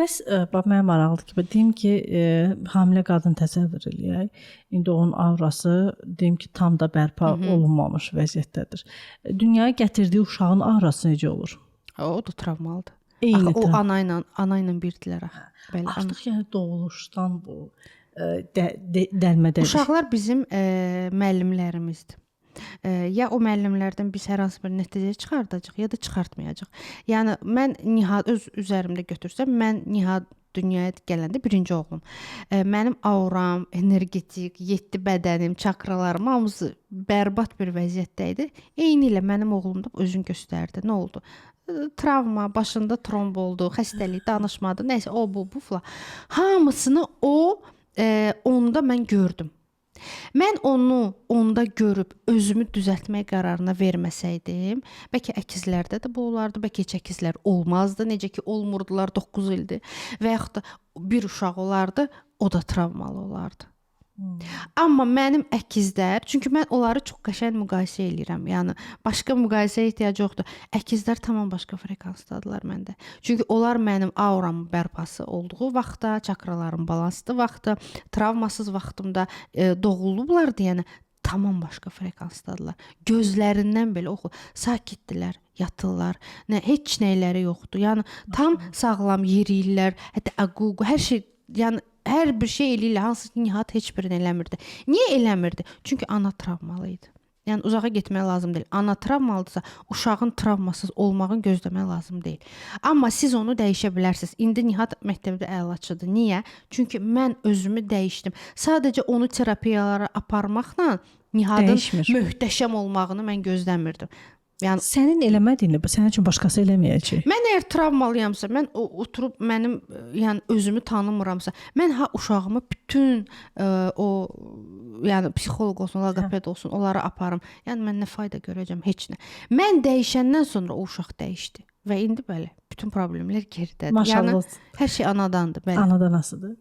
Bəs bax mənə maraqlıdır ki, deyim ki, hamilə qadın təsəvvür eləyək. İndi onun aurası deyim ki, tam da bərpa olunmamış vəziyyətdədir. Dünyaya gətirdiyi uşağın aurası necə olur? O da travmalıdır. Eyni Axı o ana ilə birdilər axı. Bəli. Artıq yəni doğuluşdan bu dəlmədədir. Uşaqlar bizim müəllimlərimizdir. Ya o müəllimlərdən biz hər hansı bir nəticə çıxardacağıq, ya da çıxartmayacağıq. Yəni mən Nihat öz üzərimdə götürsəm, mən Nihat dünyaya gələndə birinci oğlum. Mənim auram, energetik, 7 bədənim, çakralarım hamısı bərbad bir vəziyyətdə idi. Eynilə mənim oğlum da özünü göstərdi. Nə oldu? Travma, başında tromb oldu, xəstəlik, danışmadı, nəsə o bu bu filan. Hamısını o onda mən gördüm. Mən onu onda görüb özümü düzəltmək qərarına verməsəydim, bəlkə əkizlərdə də bu olardı, bəlkə heç əkizlər olmazdı, necə ki olmurdular 9 ildir. Və yaxud da bir uşaq olardı, o da travmalı olardı. Amma mənim əkizlər, çünki mən onları çox qəşəng müqayisə eləyirəm. Yəni başqa müqayisəyə ehtiyac yoxdur. Əkizlər tamam başqa frekansdadılar məndə. Çünki onlar mənim auramın bərpası olduğu vaxtda, çakralarım balanslı vaxtda, travmasız vaxtımda doğulublar deyənə tamam başqa frekansdadılar. Gözlərindən belə oxu, sakitdilər, yatırlar. Nə heç nəyləri yoxdur. Yəni tam sağlam yeriyirlər, hətta aququ, hər şey, yəni hər bir şey eləyirlər, hansı ki Nihat heç birini eləmirdi. Niyə eləmirdi? Çünki ana travmalı idi. Yəni uzağa getmək lazım deyil. Ana travmalıdırsa, uşağın travmasız olmağını gözləmək lazım deyil. Amma siz onu dəyişə bilərsiniz. İndi Nihat məktəbdə əlaçıdır. Niyə? Çünki mən özümü dəyişdim. Sadəcə onu terapiyalara aparmaqla Nihadın Dəyişmir. möhtəşəm olmağını mən gözləmirdim. Yəni Sənin eləmədiyini sənin üçün başqası eləməyəcək. Mən əgər travmalıyamsa, mən o, oturub mənim yəni özümü tanımıramsa, mən ha uşağımı bütün o yəni psixoloq olsun, loqoped olsun, onlara aparım. Yəni mən nə fayda görəcəm? Heç nə. Mən dəyişəndən sonra o uşaq dəyişdi və indi belə bütün problemlər geridədir. Maşallah. Yəni hər şey anadandır, bəli. Anadan asılıdır.